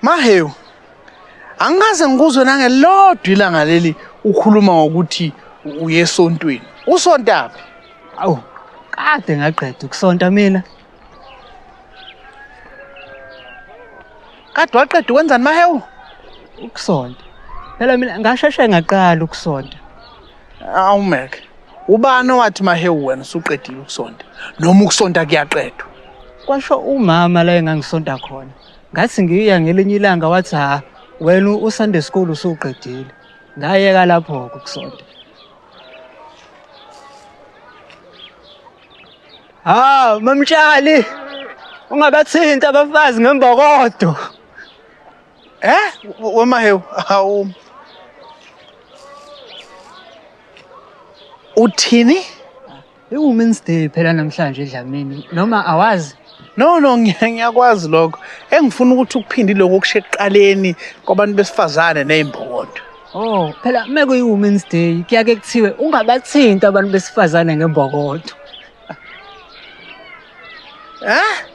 Mahewu, angikaze ngikuzwe nangelodwa ilanga leli ukhuluma ngokuthi uye esontweni. Usontaphi? Awu, kade ngaqeda ukusonta mina. Kade waqeda ukwenzani Mahewu? Ukusonta. Phela mina ngasheshe ngaqala ukusonta. Awu Mac, ubani owathi Mahewu wena usuqedile ukusonta? Noma ukusonta kuyaqedwa? Kwasho umama la engangisonta khona. Ngathi ngiya ngelinye ilanga wathi ha wena uSunday school usuqedile. Ngayeka lapho-ke ukusonta. Ha, mamtshali. Ungabathinta abafazi ngembokodo. Eh, wemahewu, hawu. Uthini? I-Women's Day phela namhlanje Dlamini noma awazi? No no ngiyakwazi lokho. Engifuna ukuthi ukuphinde lokho okushe ekuqaleni kwabantu besifazane nezimbokodo. Oh, phela mekuyi-Women's Day kuyake kuthiwe ungabathinti abantu besifazane ngembokodo. Eh?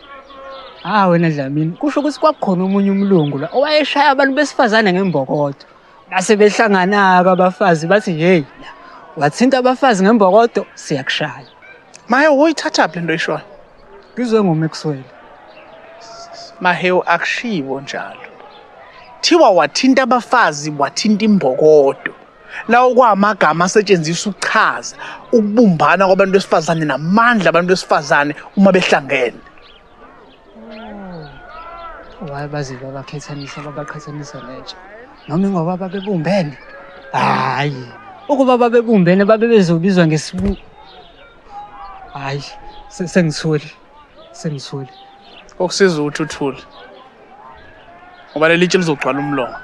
Ah wena Dlamini, kusho ukuthi kwakukhona omunye umlungu la owayeshaya abantu besifazane ngembokodo. Base behlangana-ke abafazi bathi hey, wathinta abafazi ngembokodo siyakushaya. Mahewu uyithathaphi lento oyishoyo? Ngizwe ngoMaxwell. Mahewu akushiwo njalo. Thiwa wathinta abafazi wathinta imbokodo. Lawo kwamagama asetshenziswa ukuchaza ukubumbana kwabantu besifazane namandla abantu besifazane uma behlangene. Oh. Why baze babakhethanisa babaqhathanisa netshe? Noma ingoba babebumbene? Hayi, ukuba babebumbene babe bezobizwa ngesibu. Hayi, sengithule. Sengithule. Okusiza ukuthi uthule. Ngoba leli tshe lizogcwala umlomo.